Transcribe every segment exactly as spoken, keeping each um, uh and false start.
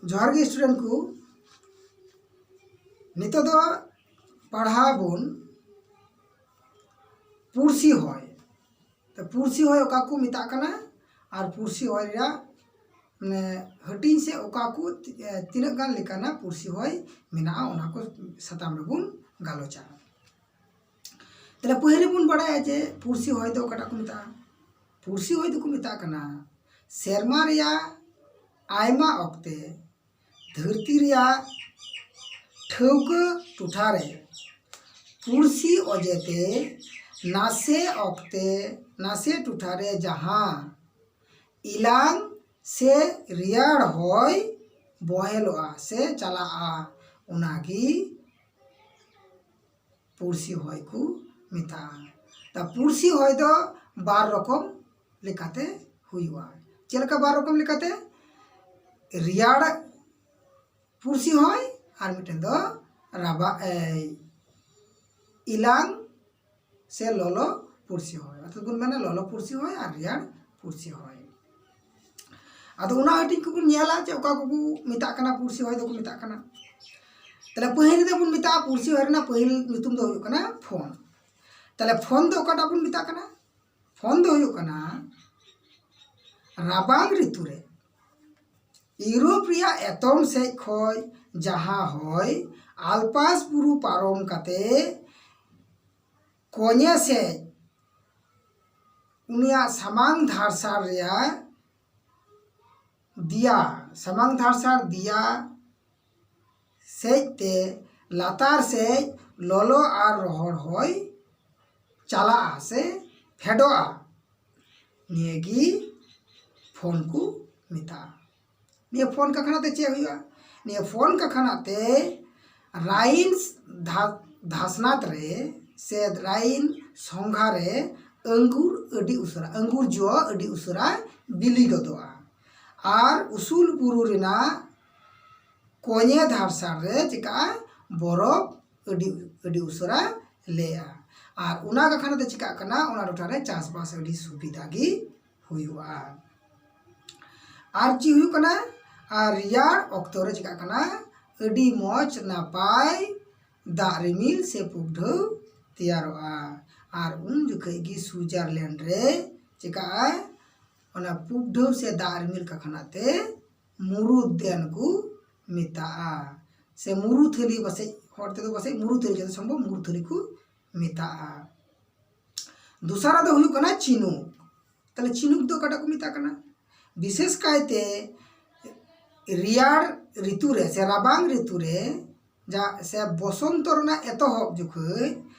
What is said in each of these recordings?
ᱡᱚᱦᱟᱨ ᱜᱮ student ᱠᱚ, ᱱᱤᱛᱚᱜ ᱫᱚ ᱯᱟᱲᱦᱟᱣ ᱵᱚᱱ ᱯᱩᱨᱥᱤ ᱦᱚᱭ᱾ ᱛᱚ ᱯᱩᱨᱥᱤ ᱦᱚᱭ ᱚᱠᱟ ᱠᱚ ᱢᱮᱛᱟᱜ ᱠᱟᱱᱟ ᱟᱨ ᱯᱩᱨᱥᱤ ᱦᱚᱭ ᱨᱮᱭᱟᱜ ᱢᱟᱱᱮ ᱦᱟᱹᱴᱤᱧ ᱥᱮ ᱚᱠᱟ ᱠᱚ ᱛᱤ-, ᱮ, ᱛᱤᱱᱟᱹᱜ ᱜᱟᱱ ᱞᱮᱠᱟᱱᱟᱜ ᱯᱩᱨᱥᱤ ᱦᱚᱭ ᱢᱮᱱᱟᱜᱼᱟ, ᱚᱱᱟ ᱠᱚ ᱥᱟᱛᱟᱢ ᱨᱮᱵᱚᱱ ᱜᱟᱞᱚᱪᱟ᱾ ᱛᱟᱦᱞᱮ ᱯᱟᱹᱦᱤᱞ ᱨᱮᱵᱚᱱ ᱵᱟᱲᱟᱭᱟ ᱡᱮ ᱯᱩᱨᱥᱤ ᱦᱚᱭ ᱫᱚ ᱚᱠᱟᱴᱟᱜ ᱠᱚ ᱢᱮᱛᱟᱜᱼᱟ? ᱯᱩᱨᱥᱤ ᱦᱚᱭ ᱫᱚᱠᱚ ᱢᱮᱛᱟᱜ ᱠᱟᱱᱟ ᱥᱮᱨᱢᱟ ᱨᱮᱭᱟᱜ ᱟᱭᱢᱟ ᱚᱠᱛᱮ ᱫᱷᱟᱹᱨᱛᱤ ᱨᱮᱭᱟᱜ ᱴᱷᱟᱹᱣᱠᱟᱹ ᱴᱚᱴᱷᱟ ᱨᱮ ᱯᱩᱨᱥᱤ ᱚᱡᱮᱛᱮ ᱱᱟᱥᱮ ᱚᱠᱛᱮ ᱱᱟᱥᱮ ᱴᱚᱴᱷᱟ ᱨᱮ ᱡᱟᱦᱟᱸ ᱤᱞᱟᱝ ᱥᱮ ᱨᱮᱭᱟᱲ ᱦᱚᱭ ᱵᱚᱦᱮᱞᱚᱜᱼᱟ ᱥᱮ ᱪᱟᱞᱟᱜᱼᱟ, ᱚᱱᱟᱜᱮ ᱯᱩᱨᱥᱤ ᱦᱚᱭ ᱠᱚ ᱢᱮᱛᱟᱜᱼᱟ᱾ ᱛᱟ ᱯᱩᱨᱥᱤ ᱦᱚᱭ ᱫᱚ ᱵᱟᱨ ᱨᱚᱠᱚᱢ ᱞᱮᱠᱟᱛᱮ ᱦᱩᱭᱩᱜᱼᱟ᱾ ᱪᱮᱫ ᱞᱮᱠᱟ ᱵᱟᱨ ᱨᱚᱠᱚᱢ ᱞᱮᱠᱟᱛᱮ? ᱨᱮᱭᱟᱲ ᱯᱩᱨᱥᱤ ᱦᱚᱭ ᱟᱨ ᱢᱤᱫᱴᱮᱱ ᱫᱚ ᱨᱟᱵᱟᱝ, ᱮᱭ, ᱤᱞᱟᱝ ᱥᱮ ᱞᱚᱞᱚ ᱯᱩᱨᱥᱤ ᱦᱚᱭ, ᱚᱨᱛᱷᱟᱛ ᱵᱚᱱ ᱢᱮᱱᱟ ᱞᱚᱞᱚ ᱯᱩᱨᱥᱤ ᱦᱚᱭ ᱟᱨ ᱨᱮᱭᱟᱲ ᱯᱩᱨᱥᱤ ᱦᱚᱭ᱾ ᱟᱫᱚ ᱚᱱᱟ ᱦᱟᱹᱴᱤᱧ ᱠᱚᱵᱚᱱ ᱧᱮᱞᱟ ᱡᱮ ᱚᱠᱟ ᱠᱚᱠᱚ ᱢᱮᱛᱟᱜ ᱠᱟᱱᱟ, ᱯᱩᱨᱥᱤ ᱦᱚᱭ ᱫᱚᱠᱚ ᱢᱮᱛᱟᱜ ᱠᱟᱱᱟ᱾ ᱛᱟᱦᱞᱮ ᱯᱟᱹᱦᱤᱞ ᱨᱮᱫᱚ ᱵᱚᱱ ᱢᱮᱛᱟᱜᱼᱟ, ᱯᱩᱨᱥᱤ ᱦᱚᱭ ᱨᱮᱱᱟᱜ ᱯᱟᱹᱦᱤᱞ ᱧᱩᱛᱩᱢ ᱫᱚ ᱦᱩᱭᱩᱜ ᱠᱟᱱᱟ ᱯᱷᱳᱱ᱾ ᱛᱟᱦᱞᱮ ᱯᱷᱳᱱ ᱫᱚ ᱚᱠᱟᱴᱟᱜ ᱵᱚᱱ ᱢᱮᱛᱟᱜ ᱠᱟᱱᱟ? ᱯᱷᱳᱱ ᱫᱚ ᱦᱩᱭᱩᱜ ᱠᱟᱱᱟ ᱨᱟᱵᱟᱝ ᱨᱤᱛᱩ ᱨᱮ ᱤᱭᱩᱨᱳᱯ ᱨᱮᱭᱟᱜ ᱮᱛᱚᱢ ᱥᱮᱫ ᱠᱷᱚᱱ ᱡᱟᱦᱟᱸ ᱦᱚᱭ ᱟᱞᱯᱟᱥ ᱵᱩᱨᱩ ᱯᱟᱨᱚᱢ ᱠᱟᱛᱮ ᱠᱚᱧᱮ ᱥᱮᱫ ᱩᱱᱤᱭᱟᱜ ᱥᱟᱢᱟᱝ ᱫᱷᱟᱨᱥᱟᱲ ᱨᱮᱭᱟᱜ ᱫᱤᱭᱟ, ᱥᱟᱢᱟᱝ ᱫᱷᱟᱨᱥᱟᱲ ᱫᱤᱭᱟ ᱥᱮᱫ ᱛᱮ ᱞᱟᱛᱟᱨ ᱥᱮᱫ ᱞᱚᱞᱚ ᱟᱨ ᱨᱚᱦᱚᱲ ᱦᱚᱭ ᱪᱟᱞᱟᱜᱼᱟ ᱥᱮ ᱯᱷᱮᱰᱚᱜᱼᱟ, ᱱᱤᱭᱟᱹ ᱜᱮ ᱯᱷᱳᱱ ᱠᱚ ᱢᱮᱛᱟᱜᱼᱟ᱾ ᱱᱤᱭᱟᱹ ᱯᱷᱳᱱ ᱠᱟᱠᱷᱱᱟ ᱛᱮ ᱪᱮᱫ ᱦᱩᱭᱩᱜᱼᱟ? ᱱᱤᱭᱟᱹ ᱯᱷᱳᱱ ᱠᱟᱠᱷᱱᱟ ᱛᱮ ᱨᱟᱭᱤᱱ ᱫᱷᱟ-, ᱫᱷᱟᱥᱱᱟᱛ ᱨᱮ ᱥᱮ ᱨᱟᱭᱤᱱ ᱥᱚᱝᱜᱷᱟ ᱨᱮ ᱟᱝᱜᱩᱨ ᱟᱹᱰᱤ ᱩᱥᱟᱹᱨᱟ, ᱟᱝᱜᱩᱨ ᱡᱚ ᱟᱹᱰᱤ ᱩᱥᱟᱹᱨᱟ ᱵᱤᱞᱤ ᱜᱚᱫᱚᱜᱼᱟ᱾ ᱟᱨ ᱩᱥᱩᱞ ᱵᱩᱨᱩ ᱨᱮᱱᱟᱜ ᱠᱚᱧᱮ ᱫᱷᱟᱨᱥᱟᱲ ᱨᱮ ᱪᱤᱠᱟᱹᱜᱼᱟ? ᱵᱚᱨᱚᱯᱷ ᱟᱹᱰᱤ, ᱟᱹᱰᱤ ᱩᱥᱟᱹᱨᱟ ᱞᱮᱜᱼᱟ᱾ ᱟᱨ ᱚᱱᱟ ᱠᱟᱠᱷᱱᱟ ᱛᱮ ᱪᱤᱠᱟᱹᱜ ᱠᱟᱱᱟ? ᱚᱱᱟ ᱴᱚᱴᱷᱟ ᱨᱮ ᱪᱟᱥᱵᱟᱥ ᱟᱹᱰᱤ ᱥᱩᱵᱤᱫᱷᱟ ᱜᱮ ᱦᱩᱭᱩᱜᱼᱟ᱾ ᱟᱨ ᱪᱮᱫ ᱦᱩᱭᱩᱜ ᱠᱟᱱᱟ? ᱟᱨ ᱨᱮᱭᱟᱲ ᱚᱠᱛᱚ ᱨᱮ ᱪᱤᱠᱟᱹᱜ ᱠᱟᱱᱟ? ᱟᱹᱰᱤ ᱢᱚᱡᱽ ᱱᱟᱯᱟᱭ ᱫᱟᱜ ᱨᱤᱢᱤᱞ ᱥᱮ ᱯᱩᱜᱰᱷᱟᱹᱣ ᱛᱮᱭᱟᱨᱚᱜᱼᱟ᱾ ᱟᱨ ᱩᱱ ᱡᱚᱠᱷᱮᱡ ᱜᱮ ᱥᱩᱭᱡᱟᱨᱞᱮᱱᱰ ᱨᱮ ᱪᱤᱠᱟᱹᱜᱼᱟ? ᱚᱱᱟ ᱯᱩᱜᱰᱷᱟᱹᱣ ᱥᱮ ᱫᱟᱜ ᱨᱤᱢᱤᱞ ᱠᱟᱠᱷᱟᱱᱟᱜ ᱛᱮ ᱢᱩᱨᱩ ᱫᱮᱱ ᱠᱚ ᱢᱮᱛᱟᱜᱼᱟ᱾ ᱥᱮ ᱢᱩᱨᱩ ᱛᱷᱟᱹᱞᱤ ᱯᱟᱥᱮᱡ, ᱦᱚᱲ ᱛᱮᱫᱚ ᱯᱟᱥᱮᱡ ᱢᱩᱨᱩ ᱛᱷᱟᱹᱞᱤ, ᱡᱚᱛᱚ ᱥᱚᱢᱵᱷᱚᱵ ᱢᱩᱨᱩ ᱛᱷᱟᱹᱞᱤ ᱠᱚ ᱢᱮᱛᱟᱜᱼᱟ᱾ ᱫᱚᱥᱟᱨᱟᱜ ᱫᱚ ᱦᱩᱭᱩᱜ ᱠᱟᱱᱟ ᱪᱤᱱᱩᱠ᱾ ᱛᱟᱦᱞᱮ ᱪᱤᱱᱩᱠ ᱫᱚ ᱚᱠᱟᱴᱟᱜ ᱠᱚ ᱢᱮᱛᱟᱜ ᱠᱟᱱᱟ? ᱵᱤᱥᱮᱥ ᱠᱟᱭᱛᱮ ᱨᱮᱭᱟᱲ ᱨᱤᱛᱩ ᱨᱮ ᱥᱮ ᱨᱟᱵᱟᱝ ᱨᱤᱛᱩ ᱨᱮ ᱡᱟ-, ᱥᱮ ᱵᱚᱥᱚᱱᱛᱚ ᱨᱮᱱᱟᱜ ᱮᱛᱚᱦᱚᱵ ᱡᱚᱠᱷᱚᱡ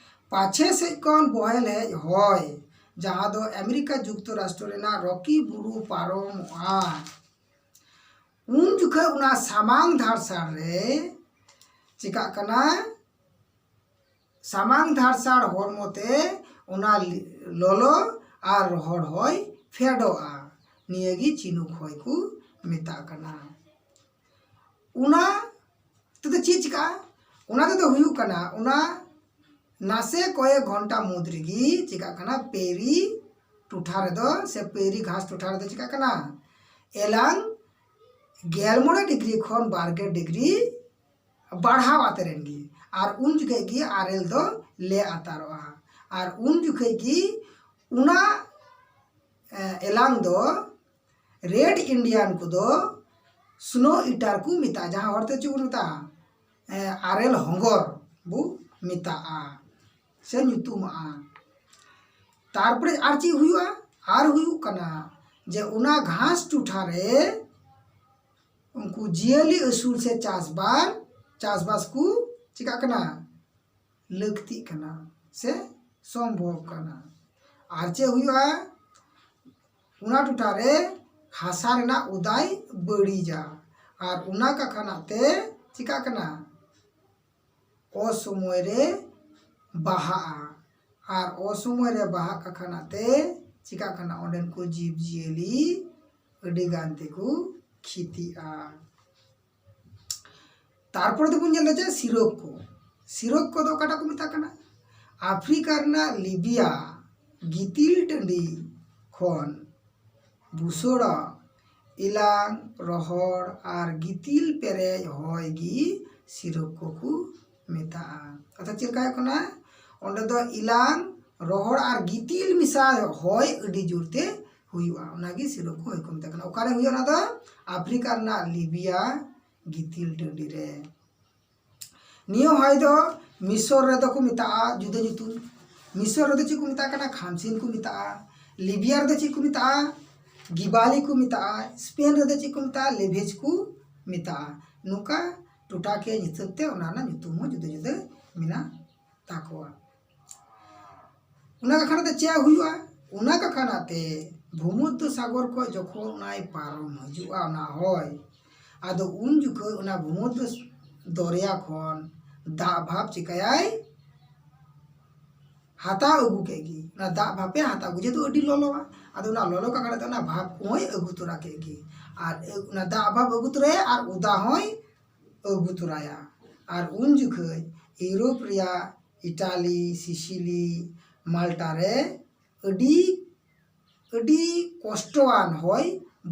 ᱯᱟᱪᱷᱮ ᱥᱮᱫ ᱠᱷᱚᱱ ᱵᱚᱦᱮᱞ ᱦᱮᱡ ᱦᱚᱭ, ᱡᱟᱦᱟᱸ ᱫᱚ ᱟᱢᱮᱨᱤᱠᱟ ᱡᱩᱠᱛᱚᱨᱟᱥᱴᱨᱚ ᱨᱮᱱᱟᱜ ᱨᱚᱠᱤ ᱵᱩᱨᱩ ᱯᱟᱨᱚᱢᱚᱜᱼᱟ, ᱩᱱ ᱡᱚᱠᱷᱚᱡ ᱚᱱᱟ ᱥᱟᱢᱟᱝ ᱫᱷᱟᱨᱥᱟᱲ ᱨᱮ ᱪᱤᱠᱟᱜ ᱠᱟᱱᱟ? ᱥᱟᱢᱟᱝ ᱫᱷᱟᱨᱥᱟᱲ ᱦᱚᱲᱢᱚ ᱛᱮ ᱚᱱᱟ ᱞᱤ-, ᱞᱚᱞᱚ ᱟᱨ ᱨᱚᱦᱚᱲ ᱦᱚᱭ ᱯᱷᱮᱰᱚᱜᱼᱟ᱾ ᱱᱤᱭᱟᱹ ᱜᱮ ᱪᱤᱱᱩᱠ ᱦᱚᱭ ᱠᱚ ᱢᱮᱛᱟᱜ ᱠᱟᱱᱟ᱾ ᱚᱱᱟ ᱛᱮᱫᱚ ᱪᱮᱫ ᱪᱤᱠᱟᱜᱼᱟ? ᱚᱱᱟ ᱛᱮᱫᱚ ᱦᱩᱭᱩᱜ ᱠᱟᱱᱟ, ᱚᱱᱟ ᱱᱟᱥᱮ ᱠᱚᱭᱮᱠ ᱜᱷᱚᱱᱴᱟ ᱢᱩᱫᱽ ᱨᱮᱜᱮ ᱪᱤᱠᱟᱜ ᱠᱟᱱᱟ? ᱯᱮᱨᱤ ᱴᱚᱴᱷᱟ ᱨᱮᱫᱚ ᱥᱮ ᱯᱮᱨᱤ ᱜᱷᱟᱥ ᱴᱚᱴᱷᱟ ᱨᱮᱫᱚ ᱪᱤᱠᱟᱜ ᱠᱟᱱᱟ? ᱮᱞᱟᱝ ᱜᱮᱞ ᱢᱚᱬᱮ ᱰᱤᱜᱽᱨᱤ ᱠᱷᱚᱱ ᱵᱟᱨ ᱜᱮᱞ ᱰᱤᱜᱽᱨᱤ ᱵᱟᱲᱦᱟᱣ ᱟᱛᱮ ᱨᱮᱱ ᱜᱮ᱾ ᱟᱨ ᱩᱱ ᱡᱚᱠᱷᱮᱡ ᱜᱮ ᱟᱨᱮᱞ ᱫᱚ ᱞᱮ ᱟᱛᱟᱨᱚᱜᱼᱟ᱾ ᱟᱨ ᱩᱱ ᱡᱚᱠᱷᱮᱡ ᱜᱮ ᱚᱱᱟ, ᱮ, ᱮᱞᱟᱝ ᱫᱚ ᱨᱮᱰ ᱤᱱᱰᱤᱭᱟᱱ ᱠᱚᱫᱚ ᱥᱱᱳ ᱤᱴᱟᱨ ᱠᱚ ᱢᱮᱛᱟᱜᱼᱟ, ᱡᱟᱦᱟᱸ ᱦᱚᱲᱛᱮ ᱪᱮᱫ ᱵᱚᱱ ᱢᱮᱛᱟᱜᱼᱟ? ᱮ, ᱟᱨᱮᱞ ᱦᱚᱸᱜᱚᱨ ᱵᱚ ᱢᱮᱛᱟᱜᱼᱟ ᱥᱮ ᱧᱩᱛᱩᱢᱟᱜᱼᱟ᱾ ᱛᱟᱨᱯᱚᱨᱮ ᱟᱨ ᱪᱮᱫ ᱦᱩᱭᱩᱜᱼᱟ? ᱟᱨ ᱦᱩᱭᱩᱜ ᱠᱟᱱᱟ ᱡᱮ ᱚᱱᱟ ᱜᱷᱟᱥ ᱴᱚᱴᱷᱟ ᱨᱮ ᱩᱱᱠᱩ ᱡᱤᱭᱟᱹᱞᱤ ᱟᱹᱥᱩᱞ ᱥᱮ ᱪᱟᱥᱵᱟᱥ, ᱪᱟᱥᱵᱟᱥ ᱠᱚ ᱪᱤᱠᱟᱜ ᱠᱟᱱᱟ? ᱞᱟᱹᱠᱛᱤᱜ ᱠᱟᱱᱟ ᱥᱮ ᱥᱚᱢᱵᱷᱚᱵ ᱠᱟᱱᱟ᱾ ᱟᱨ ᱪᱮᱫ ᱦᱩᱭᱩᱜᱼᱟ? ᱚᱱᱟ ᱴᱚᱴᱷᱟ ᱨᱮ ᱦᱟᱥᱟ ᱨᱮᱱᱟᱜ ᱚᱫᱟᱭ ᱵᱟᱹᱲᱤᱡᱟ᱾ ᱟᱨ ᱚᱱᱟ ᱠᱟᱠᱷᱟᱱᱟᱜ ᱛᱮ ᱪᱤᱠᱟᱜ ᱠᱟᱱᱟ? ᱚᱥᱚᱢᱚᱭ ᱨᱮ ᱵᱟᱦᱟᱜᱼᱟ᱾ ᱟᱨ ᱚᱥᱚᱢᱚᱭ ᱨᱮ ᱵᱟᱦᱟᱜ ᱠᱟᱠᱷᱟᱱᱟᱜ ᱛᱮ ᱪᱤᱠᱟᱜ ᱠᱟᱱᱟ? ᱚᱸᱰᱮᱱ ᱠᱚ ᱡᱤᱵᱽ ᱡᱤᱭᱟᱹᱞᱤ ᱟᱹᱰᱤ ᱜᱟᱱ ᱛᱮᱠᱚ ᱠᱷᱤᱛᱤᱜᱼᱟ᱾ ᱛᱟᱨᱯᱚᱨᱮ ᱫᱚᱵᱚᱱ ᱧᱮᱞ ᱮᱫᱟ ᱡᱮ ᱥᱤᱨᱚᱠ ᱠᱚ᱾ ᱥᱤᱨᱚᱠ ᱠᱚᱫᱚ ᱚᱠᱟᱴᱟᱜ ᱠᱚ ᱢᱮᱛᱟᱜ ᱠᱟᱱᱟ? ᱟᱯᱷᱨᱤᱠᱟ ᱨᱮᱱᱟᱜ ᱞᱤᱵᱤᱭᱟ ᱜᱤᱛᱤᱞ ᱴᱟᱺᱰᱤ ᱠᱷᱚᱱ ᱵᱩᱥᱟᱹᱲᱟ ᱤᱞᱟᱝ, ᱨᱚᱦᱚᱲ ᱟᱨ ᱜᱤᱛᱤᱞ ᱯᱮᱨᱮᱡ ᱦᱚᱭ ᱜᱮ ᱥᱤᱨᱳᱠᱠᱷᱚ ᱠᱚ ᱢᱮᱛᱟᱜᱼᱟ᱾ ᱠᱟᱛᱷᱟ ᱪᱮᱫ ᱞᱮᱠᱟ ᱦᱩᱭᱩᱜ ᱠᱟᱱᱟ? ᱚᱸᱰᱮ ᱫᱚ ᱤᱞᱟᱝ, ᱨᱚᱦᱚᱲ ᱟᱨ ᱜᱤᱛᱤᱞ ᱢᱮᱥᱟ ᱦᱚᱭ ᱟᱹᱰᱤ ᱡᱳᱨᱛᱮ ᱦᱩᱭᱩᱜᱼᱟ, ᱚᱱᱟᱜᱮ ᱥᱤᱨᱳᱠᱠᱷᱚ ᱦᱚᱭ ᱠᱚ ᱢᱮᱛᱟᱜ ᱠᱟᱱᱟ᱾ ᱚᱠᱟᱨᱮ ᱦᱩᱭᱩᱜᱼᱟ ᱚᱱᱟ ᱫᱚ? ᱟᱯᱷᱨᱤᱠᱟ ᱨᱮᱱᱟᱜ ᱞᱤᱵᱤᱭᱟ ᱜᱤᱛᱤᱞ ᱴᱟᱺᱰᱤ ᱨᱮ᱾ ᱱᱤᱭᱟᱹ ᱦᱚᱭ ᱫᱚ ᱢᱤᱥᱚᱨ ᱨᱮᱫᱚ ᱠᱚ ᱢᱮᱛᱟᱜᱼᱟ ᱡᱩᱫᱟᱹ ᱧᱩᱛᱩᱢ᱾ ᱢᱤᱥᱚᱨ ᱨᱮᱫᱚ ᱪᱮᱫ ᱠᱚ ᱢᱮᱛᱟᱜ ᱠᱟᱱᱟ? ᱠᱷᱟᱢᱥᱤᱱ ᱠᱚ ᱢᱮᱛᱟᱜᱼᱟ᱾ ᱞᱤᱵᱤᱭᱟ ᱨᱮᱫᱚ ᱪᱮᱫ ᱠᱚ ᱢᱮᱛᱟᱜᱼᱟ? ᱜᱤᱵᱟᱞᱤ ᱠᱚ ᱢᱮᱛᱟᱜᱼᱟ᱾ ᱥᱯᱮᱱ ᱨᱮᱫᱚ ᱪᱮᱫ ᱠᱚ ᱢᱮᱛᱟᱜᱼᱟ? ᱞᱮᱵᱷᱮᱡᱽ ᱠᱚ ᱢᱮᱛᱟᱜᱼᱟ᱾ ᱱᱚᱝᱠᱟ ᱴᱚᱴᱷᱟᱠᱤᱭᱟᱹ ᱦᱤᱥᱟᱹᱵ ᱛᱮ ᱚᱱᱟ ᱨᱮᱱᱟᱜ ᱧᱩᱛᱩᱢ ᱦᱚᱸ ᱡᱩᱫᱟᱹ ᱡᱩᱫᱟᱹ ᱢᱮᱱᱟᱜ ᱛᱟᱠᱚᱣᱟ᱾ ᱚᱱᱟ ᱠᱟᱠᱷᱟᱱ ᱫᱚ ᱪᱮᱫ ᱦᱩᱭᱩᱜᱼᱟ? ᱚᱱᱟ ᱠᱟᱠᱷᱟᱱ ᱛᱮ ᱵᱷᱩᱢᱚᱫᱽᱫᱷᱚ ᱥᱟᱜᱚᱨ ᱠᱷᱚᱱ ᱡᱚᱠᱷᱚᱱ ᱚᱱᱟᱭ ᱯᱟᱨᱚᱢ ᱦᱤᱡᱩᱜᱼᱟ ᱚᱱᱟ ᱦᱚᱭ, ᱟᱫᱚ ᱩᱱ ᱡᱚᱠᱷᱚᱱ ᱚᱱᱟ ᱵᱷᱩᱢᱚᱫᱽᱫᱷᱚ ᱫᱚᱨᱭᱟ ᱠᱷᱚᱱ ᱫᱟᱜ ᱵᱷᱟᱵᱽ ᱪᱤᱠᱟᱹᱭᱟᱭ? ᱦᱟᱛᱟᱣ ᱟᱹᱜᱩ ᱠᱮᱫ ᱜᱮ᱾ ᱚᱱᱟ ᱫᱟᱜ ᱵᱷᱟᱯᱮ ᱦᱟᱛᱟᱣ ᱟᱹᱜᱩ, ᱡᱮᱦᱮᱛᱩ ᱟᱹᱰᱤ ᱞᱚᱞᱚᱣᱟ, ᱟᱫᱚ ᱚᱱᱟ ᱞᱚᱞᱚ ᱠᱟᱠᱷᱟᱱ ᱛᱮ ᱚᱱᱟ ᱵᱷᱟᱯ ᱠᱚᱦᱚᱸᱭ ᱟᱹᱜᱩ ᱛᱚᱨᱟ ᱠᱮᱫ ᱜᱮ᱾ ᱟᱨ ᱚᱱᱟ ᱫᱟᱜ ᱵᱷᱟᱯ ᱟᱹᱜᱩ ᱛᱚᱨᱟᱭᱟ ᱟᱨ ᱚᱫᱟ ᱦᱚᱸᱭ ᱟᱹᱜᱩ ᱛᱚᱨᱟᱭᱟ᱾ ᱟᱨ ᱩᱱ ᱡᱚᱠᱷᱚᱱ ᱤᱭᱩᱨᱳᱯ ᱨᱮᱭᱟᱜ ᱤᱴᱟᱞᱤ, ᱥᱤᱥᱤᱞᱤ, ᱢᱟᱞᱴᱟ ᱨᱮ ᱟᱹᱰᱤ, ᱟᱹᱰᱤ ᱠᱚᱥᱴᱚᱣᱟᱱ ᱦᱚᱭ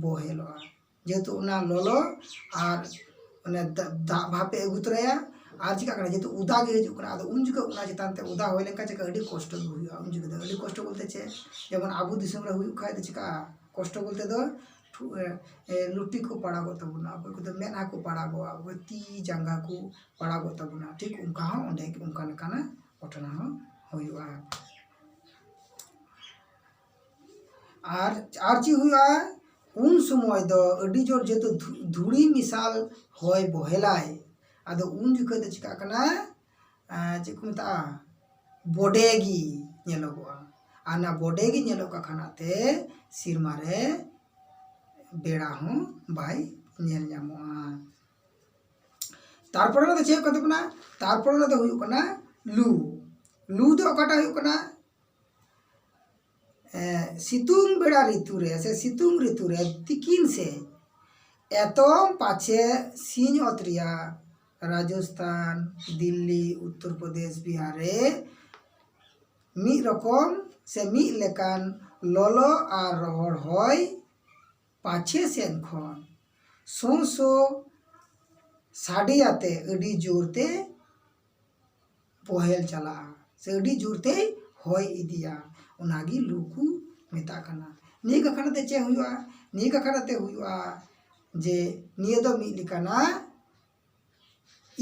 ᱵᱚᱦᱮᱞᱚᱜᱼᱟ, ᱡᱮᱦᱮᱛᱩ ᱚᱱᱟ ᱞᱚᱞᱚ ᱟᱨ ᱚᱱᱮ ᱫᱟ-, ᱫᱟᱜ ᱵᱷᱟᱯᱮ ᱟᱹᱜᱩ ᱛᱚᱨᱟᱭᱟ᱾ ᱟᱨ ᱪᱤᱠᱟᱹᱜ ᱠᱟᱱᱟ? ᱡᱮᱦᱮᱛᱩ ᱚᱫᱟ ᱜᱮ ᱦᱤᱡᱩᱜ ᱠᱟᱱᱟ, ᱟᱫᱚ ᱩᱱ ᱡᱚᱠᱷᱚᱱ ᱚᱱᱟ ᱪᱮᱛᱟᱱ ᱛᱮ ᱚᱫᱟ ᱦᱩᱭ ᱞᱮᱱᱠᱷᱟᱱ ᱪᱤᱠᱟᱹ? ᱟᱹᱰᱤ ᱠᱚᱥᱴᱚ ᱜᱮ ᱦᱩᱭᱩᱜᱼᱟ᱾ ᱩᱱ ᱡᱚᱠᱷᱚᱱ ᱫᱚ ᱟᱹᱰᱤ ᱠᱚᱥᱴᱚ ᱵᱚᱞᱛᱮ ᱪᱮᱫ? ᱡᱮᱢᱚᱱ ᱟᱵᱚ ᱫᱤᱥᱚᱢ ᱨᱮ ᱦᱩᱭᱩᱜ ᱠᱷᱟᱡ ᱫᱚ ᱪᱤᱠᱟᱹᱜᱼᱟ? ᱠᱚᱥᱴᱚ ᱵᱚᱞᱛᱮ ᱫᱚ ᱴᱷᱩ-, ᱮ, ᱮ, ᱞᱩᱴᱤ ᱠᱚ ᱯᱟᱲᱟᱜᱚᱜ ᱛᱟᱵᱚᱱᱟ, ᱚᱠᱚᱭ ᱠᱚᱫᱚ ᱢᱮᱫᱦᱟ ᱠᱚ ᱯᱟᱲᱟᱜᱚᱜᱼᱟ, ᱚᱠᱚᱭ ᱛᱤ ᱡᱟᱸᱜᱟ ᱠᱚ ᱯᱟᱲᱟᱜᱚᱜ ᱛᱟᱵᱚᱱᱟ᱾ ᱴᱷᱤᱠ ᱚᱱᱠᱟ ᱦᱚᱸ ᱚᱸᱰᱮ ᱚᱱᱠᱟ ᱞᱮᱠᱟᱱᱟᱜ ᱜᱷᱚᱴᱚᱱᱟ ᱦᱚᱸ ᱦᱩᱭᱩᱜᱼᱟ᱾ ᱟᱨ, ᱟᱨ ᱪᱮᱫ ᱦᱩᱭᱩᱜᱼᱟ? ᱩᱱ ᱥᱚᱢᱚᱭ ᱫᱚ ᱟᱹᱰᱤ ᱡᱳᱨ ᱡᱮᱦᱮᱛᱩ ᱫᱷᱩ-, ᱫᱷᱩᱲᱤ ᱢᱮᱥᱟᱞ ᱦᱚᱭ ᱵᱚᱦᱮᱞᱟᱭ, ᱟᱫᱚ ᱩᱱ ᱡᱚᱠᱷᱚᱱ ᱫᱚ ᱪᱤᱠᱟᱹᱜ ᱠᱟᱱᱟ? ᱟᱨ ᱪᱮᱫ ᱠᱚ ᱢᱮᱛᱟᱜᱼᱟ? ᱵᱚᱰᱮ ᱜᱮ ᱧᱮᱞᱚᱜᱚᱜᱼᱟ᱾ ᱟᱨ ᱚᱱᱟ ᱵᱚᱰᱮ ᱜᱮ ᱧᱮᱞᱚᱜ ᱠᱟᱱ ᱠᱷᱟᱱ ᱛᱮ ᱥᱮᱨᱢᱟ ᱨᱮ ᱵᱮᱲᱟ ᱦᱚᱸ ᱵᱟᱭ ᱧᱮᱞ ᱧᱟᱢᱚᱜᱼᱟ᱾ ᱛᱟᱨᱯᱚᱨᱮ ᱫᱚ ᱪᱮᱫ ᱦᱩᱭᱩᱜ ᱠᱟᱱ ᱛᱟᱵᱚᱱᱟ? ᱛᱟᱨᱯᱚᱨᱮ ᱫᱚ ᱦᱩᱭᱩᱜ ᱠᱟᱱᱟ ᱞᱩ᱾ ᱞᱩ ᱫᱚ ᱚᱠᱟᱴᱟᱜ ᱦᱩᱭᱩᱜ ᱠᱟᱱᱟ? ᱮ, ᱥᱤᱛᱩᱝ ᱵᱮᱲᱟ ᱨᱤᱛᱩ ᱨᱮ ᱥᱮ ᱥᱤᱛᱩᱝ ᱨᱤᱛᱩ ᱨᱮ ᱛᱤᱠᱤᱱ ᱥᱮ ᱮᱛᱚᱢ ᱯᱟᱪᱮ ᱥᱤᱧᱚᱛ ᱨᱮᱭᱟᱜ ᱨᱟᱡᱚᱥᱛᱷᱟᱱ, ᱫᱤᱞᱞᱤ, ᱩᱛᱛᱚᱨ ᱯᱨᱚᱫᱮᱥ, ᱵᱤᱦᱟᱨ ᱨᱮ ᱢᱤᱫ ᱨᱚᱠᱚᱢ ᱥᱮ ᱢᱤᱫ ᱞᱮᱠᱟᱱ ᱞᱚᱞᱚ ᱟᱨ ᱨᱚᱦᱚᱲ ᱦᱚᱭ ᱯᱟᱪᱷᱮ ᱥᱮᱱ ᱠᱷᱚᱱ ᱥᱚᱸ ᱥᱚᱸ ᱥᱟᱰᱮ ᱟᱛᱮ ᱟᱹᱰᱤ ᱡᱳᱨ ᱛᱮ ᱵᱚᱦᱮᱞ ᱪᱟᱞᱟᱜᱼᱟ, ᱥᱮ ᱟᱹᱰᱤ ᱡᱳᱨ ᱛᱮᱭ ᱦᱚᱭ ᱤᱫᱤᱭᱟ, ᱚᱱᱟᱜᱮ ᱞᱩ ᱠᱚ ᱢᱮᱛᱟᱜ ᱠᱟᱱᱟ᱾ ᱱᱤᱭᱟᱹ ᱠᱟᱠᱷᱱᱟ ᱛᱮ ᱪᱮᱫ ᱦᱩᱭᱩᱜᱼᱟ? ᱱᱤᱭᱟᱹ ᱠᱟᱠᱷᱱᱟ ᱛᱮ ᱦᱩᱭᱩᱜᱼᱟ ᱡᱮ ᱱᱤᱭᱟᱹ ᱫᱚ ᱢᱤᱫ ᱞᱮᱠᱟᱱᱟᱜ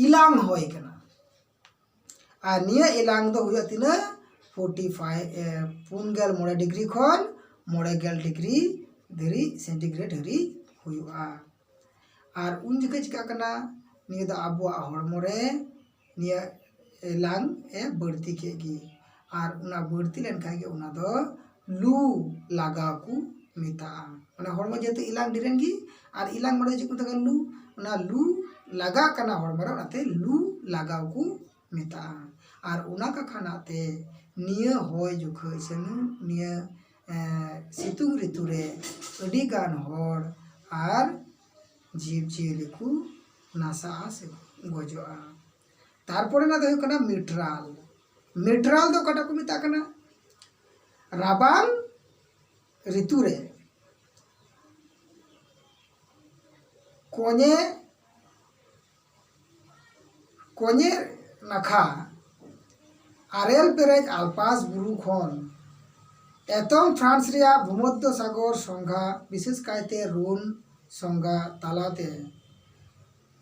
ᱮᱞᱟᱝ ᱦᱚᱭ ᱠᱟᱱᱟ᱾ ᱟᱨ ᱱᱤᱭᱟᱹ ᱮᱞᱟᱝ ᱫᱚ ᱦᱩᱭᱩᱜᱼᱟ ᱛᱤᱱᱟᱹᱜ? ᱯᱷᱳᱨᱴᱤ ᱯᱷᱟᱭᱤᱵᱷ, ᱯᱩᱱ ᱜᱮᱞ ᱢᱚᱬᱮ ᱰᱤᱜᱽᱨᱤ ᱠᱷᱚᱱ ᱢᱚᱬᱮ ᱜᱮᱞ ᱰᱤᱜᱽᱨᱤ ᱫᱷᱟᱹᱨᱤᱡ ᱥᱮᱱᱴᱤᱜᱨᱮᱰ ᱦᱟᱹᱨᱤᱡ ᱦᱩᱭᱩᱜᱼᱟ᱾ ᱟᱨ ᱩᱱ ᱡᱚᱠᱷᱮᱡ ᱪᱤᱠᱟᱹᱜ ᱠᱟᱱᱟ? ᱱᱤᱭᱟᱹ ᱫᱚ ᱟᱵᱚᱣᱟᱜ ᱦᱚᱲᱢᱚ ᱨᱮ ᱱᱤᱭᱟᱹ ᱮᱞᱟᱝ ᱮ ᱵᱟᱹᱲᱛᱤ ᱠᱮᱫ ᱜᱮ, ᱟᱨ ᱚᱱᱟ ᱵᱟᱹᱲᱛᱤ ᱞᱮᱱᱠᱷᱟᱱ ᱜᱮ ᱚᱱᱟ ᱫᱚ ᱞᱩ ᱞᱟᱜᱟᱣ ᱠᱚ ᱢᱮᱛᱟᱜᱼᱟ᱾ ᱢᱟᱱᱮ ᱦᱚᱲᱢᱚ ᱡᱮᱦᱮᱛᱩ ᱮᱞᱟᱝ ᱰᱷᱮᱨᱮᱱ ᱜᱮ, ᱟᱨ ᱮᱞᱟᱝ ᱢᱟᱱᱮ ᱪᱮᱫ ᱠᱚ ᱢᱮᱛᱟᱜ ᱠᱟᱱᱟ? ᱞᱩ᱾ ᱚᱱᱟ ᱞᱩ ᱞᱟᱜᱟᱜ ᱠᱟᱱᱟ ᱦᱚᱲᱢᱚ ᱨᱮ, ᱚᱱᱟᱛᱮ ᱞᱩ ᱞᱟᱜᱟᱣ ᱠᱚ ᱢᱮᱛᱟᱜᱼᱟ᱾ ᱟᱨ ᱚᱱᱟ ᱠᱟᱠᱷᱱᱟ ᱛᱮ ᱱᱤᱭᱟᱹ ᱦᱚᱭ ᱡᱚᱠᱷᱮᱡ ᱥᱮ ᱱᱤᱭᱟᱹ ᱥᱤᱛᱩᱝ ᱨᱤᱛᱩ ᱨᱮ ᱟᱹᱰᱤ ᱜᱟᱱ ᱦᱚᱲ ᱟᱨ ᱡᱤᱵᱽ ᱡᱤᱭᱟᱹᱞᱤ ᱠᱚ ᱱᱟᱥᱟᱜᱼᱟ ᱥᱮ ᱠᱚ ᱜᱚᱡᱚᱜᱼᱟ᱾ ᱛᱟᱨᱯᱚᱨᱮ ᱱᱟᱜ ᱫᱚ ᱦᱩᱭᱩᱜ ᱠᱟᱱᱟ ᱢᱤᱴᱨᱟᱞ᱾ ᱢᱤᱴᱨᱟᱞ ᱫᱚ ᱚᱠᱟᱴᱟᱜ ᱠᱚ ᱢᱮᱛᱟᱜ ᱠᱟᱱᱟ? ᱨᱟᱵᱟᱝ ᱨᱤᱛᱩ ᱨᱮ ᱠᱚᱧᱮ ᱠᱚᱧᱮ ᱱᱟᱠᱷᱟ ᱟᱨᱮᱞ ᱯᱮᱨᱮᱡ ᱟᱞᱯᱟᱥ ᱵᱩᱨᱩ ᱠᱷᱚᱱ ᱮᱛᱚᱢ ᱯᱷᱨᱟᱱᱥ ᱨᱮᱭᱟᱜ ᱵᱷᱩᱢᱚᱫᱽᱫᱚ ᱥᱟᱜᱚᱨ ᱥᱚᱸᱜᱷᱟ, ᱵᱤᱥᱮᱥ ᱠᱟᱭᱛᱮ ᱨᱳᱱ ᱥᱚᱸᱜᱷᱟ ᱛᱟᱞᱟᱛᱮ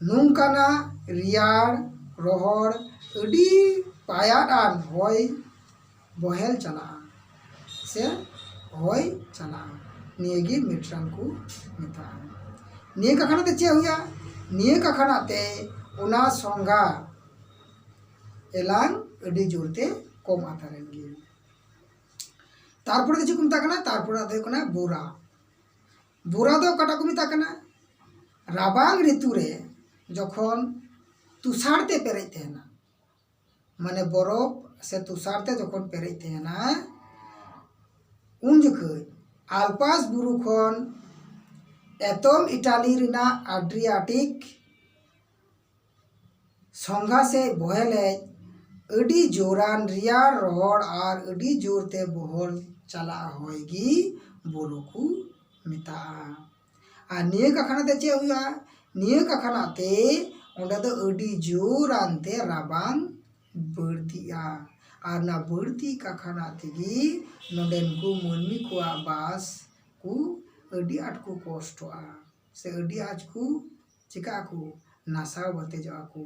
ᱱᱚᱝᱠᱟᱱᱟᱜ ᱨᱮᱭᱟᱲ ᱨᱚᱦᱚᱲ ᱟᱹᱰᱤ ᱯᱟᱭᱟᱴ ᱟᱱ ᱦᱚᱭ ᱵᱚᱦᱮᱞ ᱪᱟᱞᱟᱜᱼᱟ ᱥᱮ ᱦᱚᱭ ᱪᱟᱞᱟᱜᱼᱟ᱾ ᱱᱤᱭᱟᱹᱜᱮ ᱢᱤᱴᱨᱟᱞ ᱠᱚ ᱢᱮᱛᱟᱜᱼᱟ᱾ ᱱᱤᱭᱟᱹ ᱠᱟᱠᱷᱱᱟ ᱛᱮ ᱪᱮᱫ ᱦᱩᱭᱩᱜᱼᱟ? ᱱᱤᱭᱟᱹ ᱠᱟᱠᱷᱱᱟ ᱛᱮ ᱚᱱᱟ ᱥᱚᱸᱜᱷᱟ ᱮᱞᱟᱝ ᱟᱹᱰᱤ ᱡᱳᱨ ᱛᱮ ᱠᱚᱢ ᱦᱟᱛᱟᱲᱮᱱ ᱜᱮ᱾ ᱛᱟᱨᱯᱚᱨᱮ ᱫᱚ ᱪᱮᱫ ᱠᱚ ᱢᱮᱛᱟᱜ ᱠᱟᱱᱟ? ᱛᱟᱨᱯᱚᱨᱮ ᱫᱚ ᱦᱩᱭᱩᱜ ᱠᱟᱱᱟ ᱵᱳᱨᱟ᱾ ᱵᱳᱨᱟ ᱫᱚ ᱚᱠᱟᱴᱟᱜ ᱠᱚ ᱢᱮᱛᱟᱜ ᱠᱟᱱᱟ? ᱨᱟᱵᱟᱝ ᱨᱤᱛᱩ ᱨᱮ ᱡᱚᱠᱷᱚᱱ ᱛᱩᱥᱟᱨ ᱛᱮ ᱯᱮᱨᱮᱡ ᱛᱟᱦᱮᱱᱟ, ᱢᱟᱱᱮ ᱵᱚᱨᱚᱯᱷ ᱥᱮ ᱛᱩᱥᱟᱨ ᱛᱮ ᱡᱚᱠᱷᱚᱱ ᱯᱮᱨᱮᱡ ᱛᱟᱦᱮᱱᱟ, ᱩᱱ ᱡᱚᱠᱷᱚᱱ ᱟᱞᱯᱟᱥ ᱵᱩᱨᱩ ᱠᱷᱚᱱ ᱮᱛᱚᱢ ᱤᱴᱟᱞᱤ ᱨᱮᱱᱟᱜ ᱟᱰᱨᱤᱭᱟᱴᱤᱠ ᱥᱚᱸᱜᱷᱟ ᱥᱮᱫ ᱵᱚᱦᱮᱞ ᱦᱮᱡ ᱟᱹᱰᱤ ᱡᱳᱨᱟᱱ ᱨᱮᱭᱟᱲ ᱨᱚᱦᱚᱲ ᱟᱨ ᱟᱹᱰᱤ ᱡᱳᱨ ᱛᱮ ᱵᱚᱦᱚᱞ ᱪᱟᱞᱟᱜ ᱦᱚᱭ ᱜᱮ ᱵᱳᱨᱟ ᱠᱚ ᱢᱮᱛᱟᱜᱼᱟ᱾ ᱟᱨ ᱱᱤᱭᱟᱹ ᱠᱟᱠᱷᱟᱱᱟ ᱛᱮ ᱪᱮᱫ ᱦᱩᱭᱩᱜᱼᱟ? ᱱᱤᱭᱟᱹ ᱠᱟᱠᱷᱟᱱᱟ ᱛᱮ ᱚᱸᱰᱮ ᱫᱚ ᱟᱹᱰᱤ ᱡᱳᱨ ᱟᱱᱛᱮ ᱨᱟᱵᱟᱝ ᱵᱟᱹᱲᱛᱤᱜᱼᱟ᱾ ᱟᱨ ᱚᱱᱟ ᱵᱟᱹᱲᱛᱤ ᱠᱟᱠᱷᱟᱱᱟ ᱛᱮᱜᱮ ᱱᱚᱰᱮᱱ ᱠᱚ ᱢᱟᱹᱱᱢᱤ ᱠᱚᱣᱟᱜ ᱵᱟᱥ ᱠᱚ ᱟᱹᱰᱤ ᱟᱸᱴ ᱠᱚ ᱠᱚᱥᱴᱚᱜᱼᱟ, ᱥᱮ ᱟᱹᱰᱤ ᱟᱸᱴ ᱠᱚ ᱪᱤᱠᱟᱹᱜ ᱟᱠᱚ, ᱱᱟᱥᱟᱣ ᱵᱟᱛᱮᱡᱚᱜ ᱟᱠᱚ᱾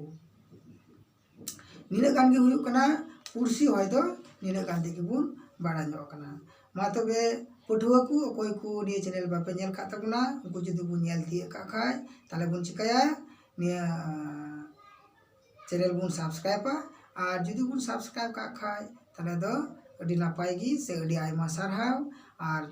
ᱱᱤᱱᱟᱹᱜ ᱜᱟᱱ ᱜᱮ ᱦᱩᱭᱩᱜ ᱠᱟᱱᱟ ᱯᱩᱨᱥᱤ ᱦᱚᱭ ᱫᱚ, ᱱᱤᱱᱟᱹᱜ ᱜᱟᱱ ᱛᱮᱜᱮ ᱵᱚᱱ ᱵᱟᱲᱟᱭ ᱧᱚᱜ ᱠᱟᱱᱟ᱾ ᱢᱟ ᱛᱚᱵᱮ ᱯᱟᱹᱴᱷᱩᱣᱟᱹ ᱠᱚ, ᱚᱠᱚᱭ ᱠᱚ ᱱᱤᱭᱟᱹ ᱪᱮᱱᱮᱞ ᱵᱟᱯᱮ ᱧᱮᱞ ᱠᱟᱜ ᱛᱟᱵᱚᱱᱟ, ᱩᱱᱠᱩ ᱡᱩᱫᱤ ᱵᱚᱱ ᱧᱮᱞ ᱛᱤᱭᱳᱜ ᱠᱟᱜ ᱠᱷᱟᱡ, ᱛᱟᱦᱞᱮ ᱵᱚᱱ ᱪᱤᱠᱟᱹᱭᱟ, ᱱᱤᱭᱟᱹ ᱪᱮᱱᱮᱞ ᱵᱚᱱ ᱥᱟᱵᱥᱠᱨᱟᱭᱤᱵᱟ᱾ ᱟᱨ ᱡᱩᱫᱤ ᱵᱚᱱ ᱥᱟᱵᱥᱠᱨᱟᱭᱤᱵ ᱠᱟᱜ ᱠᱷᱟᱡ, ᱛᱟᱦᱞᱮ ᱫᱚ ᱟᱹᱰᱤ ᱱᱟᱯᱟᱭ ᱜᱮ, ᱥᱮ ᱟᱹᱰᱤ ᱟᱭᱢᱟ ᱥᱟᱨᱦᱟᱣ᱾ ᱟᱨ